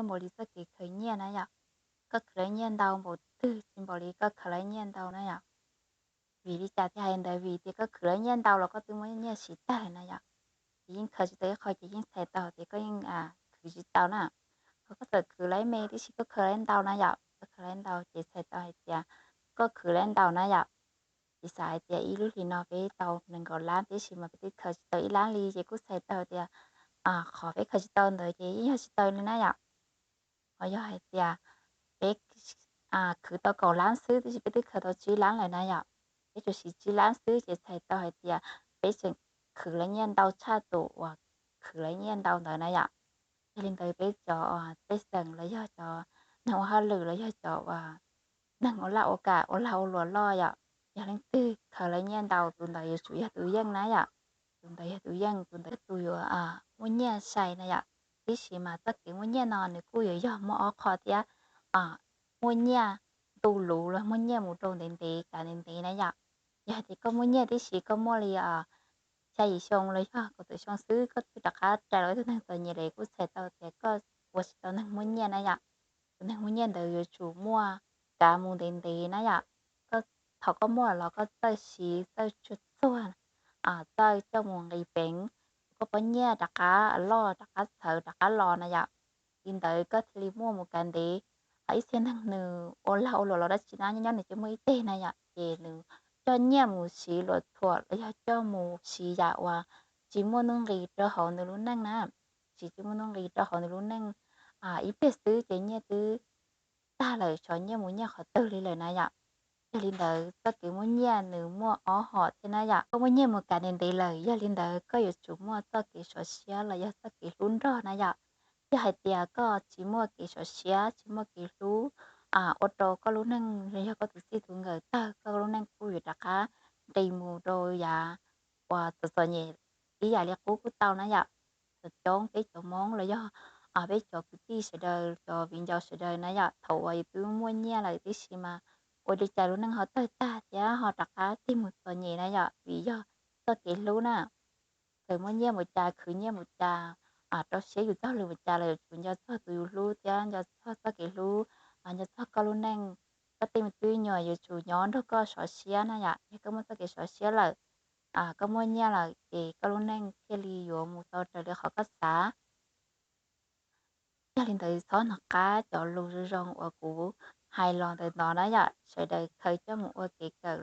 npaum li txoj kev khaws nyiaj na yom. Koj khwv lawv nyiaj ntau npaum twg tsis npaum li koj khaws lawv nyiaj ntau na yom. Vim li cas thiaj hais ntawd? Vim tias koj khwv lawv nyiaj ntau los koj twb muab nyiaj siv tag lawm na yom. Ces yeej khaws tsis tau ib qho ces yeej txhais tau tias koj yeej khwv tsis tau na. Ho koj txawm khwv lawv me tib si koj khaws lawv ntau na yom, koj khaws lawv ntau ces txhais tau hais tias koj khwv lawv ntau na yom. Ces xav hais tias ib lub hlis no peb tau nees nkaum lab tib si mas peb twb khaws tsis tau ib lab li ces kuj txhais tau tias qhov peb khaws tsis tau ntawd ces yeej yog tsis tau li na yom. Ho yog hais tias peb khwv tau kaum lab xwb tib si peb twb khaws tau tsib lab lawm na yom. Peb tsuas siv tsib lab xwb ces txhais tau hais tias peb tseem khwv lawv nyiaj ntau tshaj tus uas khwv lawv nyiaj ntau ntawd na yom. Yog li ntawd peb cov tej xeem los yog cov neeg ua hauj lwm los yog cov uas neeg ua laj ua kam ua lag ua luam loj yom, yog leej twg khaws lawv nyiaj ntau tus ntawd yuav tsum yog tus yeej na yom. Tus ntawd yog tus yeej, tus ntawd tus yuav muaj nyiaj sai na yom. Tib si mas txoj kev muaj nyiaj no nws kuj yuav yog muaj ob qho thiab, muaj nyiaj ntu luv los muaj nyiaj mus rau ntev ntev kav ntev ntev na yom. Yog hais tias koj muaj nyiaj tib si koj muaj li xya yim xyoo los yog kaum tawm xyoo xwb koj twb rov qab rais los ib tug neeg txom nyem lawm kuj txhais tau tias koj ua tsis tau neeg muaj nyiaj na yom. Tus neeg muaj nyiaj ntawd yuav tsum muaj kav mus ntev ntev na yom. Koj thaum koj muaj los koj txawj siv txawj tsuag txuag, txawj coj mus nqis peev, koj pob nyiaj rov qab loj rov qab txhawv rov qab los na yom. Li ntawd koj thiaj li muaj mus kav ntev. Ho ib txhia neeg nws ua lag ua luam los dab tsi na nyob nyob nws ces muaj ib teg na yom, ces nws coj nyiaj mus siv luam thuam los yog coj mus siv yam uas tsis muaj nuj nqis rau hauv nws lub neej na. Tsis tsis muaj nuj nqis rau hauv nws lub neej, ib pliag xwb ces nyiaj twb tag lawm, xyov nyiaj mus nyiaj qhov twg li lawm na yom. Yog li ntawd txoj kev muaj nyiaj nws muaj ob hom thiab na yom. Koj muaj nyiaj mus kav ntev ntev lawm, yog li ntawd koj yuav tsum muaj txoj kev sov siab los yog txoj kev hlub nrog na yom. Yog hais tias koj tsis muaj kev sov siab tsis muaj kev hlub, ua rau koj lub neej los yog koj tus txij tus nkawm tawg, koj lub neej kuj yuav rov qab nqis mus rau yav uas txom txom nyem ib yam li qub kuj tau na yom. Cov coob peb cov Hmoob los yog peb cov kwv tij sawv daws cov viv ncaus sawv daws na yom, thaum uas yus twb muaj nyiaj lawm tib si mas ua li cas lub neej ho tawg tag thiab ho rov qab tig mus txom nyem na yom, vim yog txoj kev hlub na. Txawm muaj nyiaj mus cas khwv nyiaj mus cas, rau siab yus txoj hauj lwm mus cas los yuav tsum nco txog tus yus hlub thiab nco txog txoj kev hlub, nco txog koj lub neej. Koj tej me tub me nyuam yuav tsum nyob nrog koj sov siab na yom. Yog koj muaj txoj kev sov siab lawm, koj muaj nyiaj lawm ces koj lub neej thiaj li yuav mus tau raws li qhov koj xav. Yog li ntawd txhob hnov qab cov lus zoo zoo uas kuv hais los ntawm no na yom, sawv daws khaws coj mus ua kev kawm.